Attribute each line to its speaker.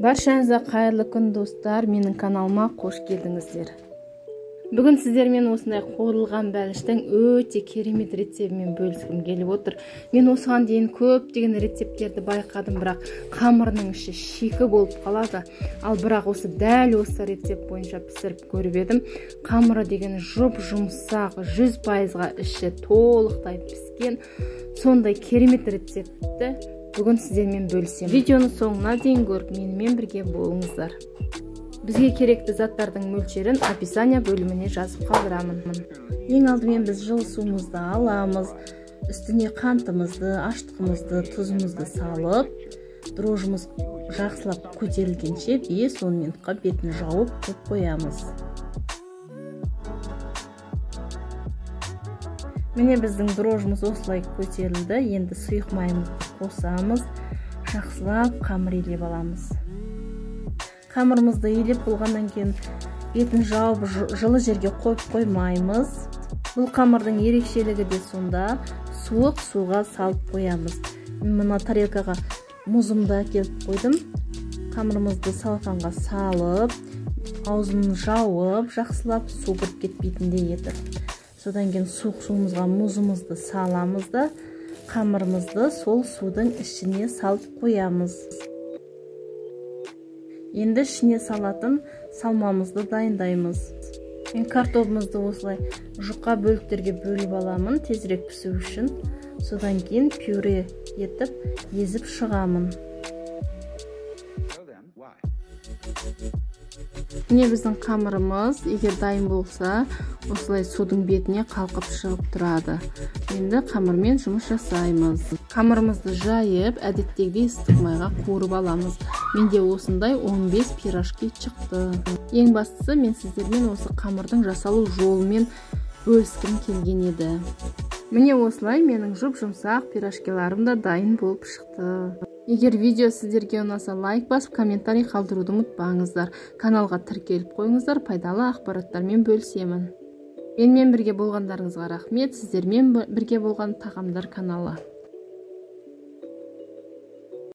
Speaker 1: Баршаңызға қайырлы күн, достар, менің каналыма қош келдіңіздер. Бүгін сіздермен осындай қуырылған бәліштің өте керемет рецептімен бөліскім келіп отыр. Мен осыған дейін көптеген рецепттерді байқадым, бірақ қамырының іші шикі болып қалады. Ал бірақ осы дәл осы рецепт бойынша пісіріп көріп едім. Қамыры деген жұп-жұмсақ, 100%-ға іші толықтай піскен сондай керемет рецептті бүгін сіздермен бөлісемін. Видеоны соңына дейін көріп, менімен бірге болыңыздар. Бізге керекті заттардың мөлшерін описание бөліміне жазып қалдырамын.
Speaker 2: Ең алдымен біз жылы суымызды аламыз, үстіне қантымызды, ашытқымызды, тұзымызды салып, дрожжымыз жақсылап көтерілгенше 5-10 минутқа бетін жауып қойып қоямыз. Міне біздің дрожжымыз осылай көтерілді. Енді сұйық майымызды қосамыз, жақсылап қамыр илеп аламыз. Қамырымызды илеп болғаннан кейін бетін жауып жылы жерге қойып қоймаймыз. Бұл қамырдың ерекшелігі де сонда, суық суға салып қоямыз. Мен мына тарелкаға мұзымды әкеліп қойдым. Қамырымызды салқанға салып, аузын жауып, жақсылап су кіріп кетпейтіндей етіп. Содан кейін суық суымызға мұзымызды саламыз да, қамырымызды сол судың ішіне салып қоямыз. Енді ішіне салатын салмамызды дайындаймыз. Мен картобымызды осылай жұқа бөліктерге бөліп аламын, тезірек пісу үшін. Содан кейін пюре етіп езіп шығамын.
Speaker 1: Міне біздің қамырымыз егер дайын болса, осылай судың бетіне қалқып шығып тұрады. Енді қамырмен жұмыс жасаймыз. Қамырымызды жайып, әдеттегідей ыстық майға қуырып аламыз. Менде осындай 15 пирожки шықты. Ең бастысы, мен сіздермен осы қамырдың жасалу жолымен бөліскім келген еді. Міне осылай менің жұп-жұмсақ пирожкиларым да дайын болып шықты. Егер видео сіздерге ұнаса, лайк басып, комментарий қалдыруды ұмытпаңыздар. Каналға тіркеліп қойыңыздар, пайдалы ақпараттармен бөлісемін. Менімен бірге болғандарыңызға рахмет. Сіздермен бірге болған Тағамдар каналы.